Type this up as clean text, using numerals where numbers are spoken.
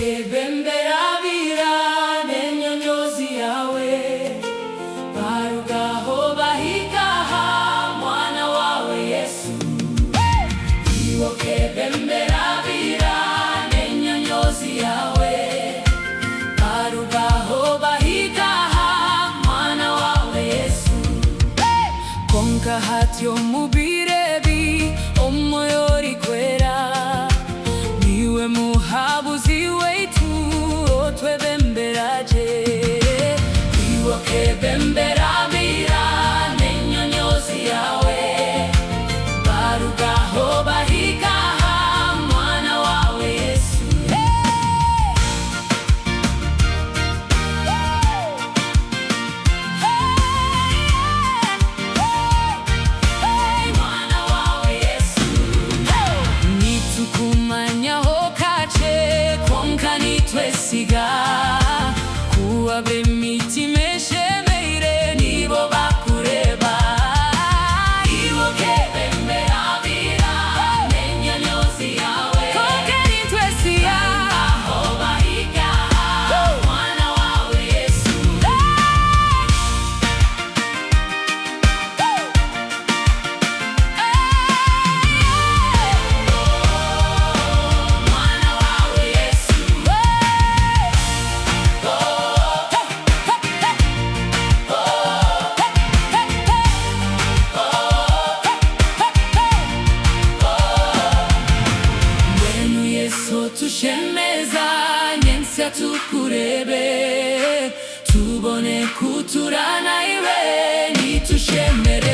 Okebembera abaira n'enyonyoozi yaawe, Baarugaho bahika aha mwana waawe Yesu. Iwe okebembera abaira n'enyonyoozi yaawe, Baarugaho bahika aha mwana waawe Yesu. Kwonka hati omu biro ebi Omwoyo Orikwera niwe muhabuzi waitu otwebembera gye. Iwe okebembera abaira n'enyonyoozi yaawe, Barugaho bahika aha mwana waawe Yesu. Mwana wawe Yesu. Nitukumanyaho kakye kwonka nitwesiga ku ab'emitima eshemeire nibo bakureeba. Iwe okebembera abaira n'enyonyoozi yaawe, Kwonka nitwesiga aho bahika mwana wawe Yesu. Mwana wawe Yesu. Mbwenu Yesu otushemeza nyentsya tukureebe, tubone kutura naiwe nitushemererwa.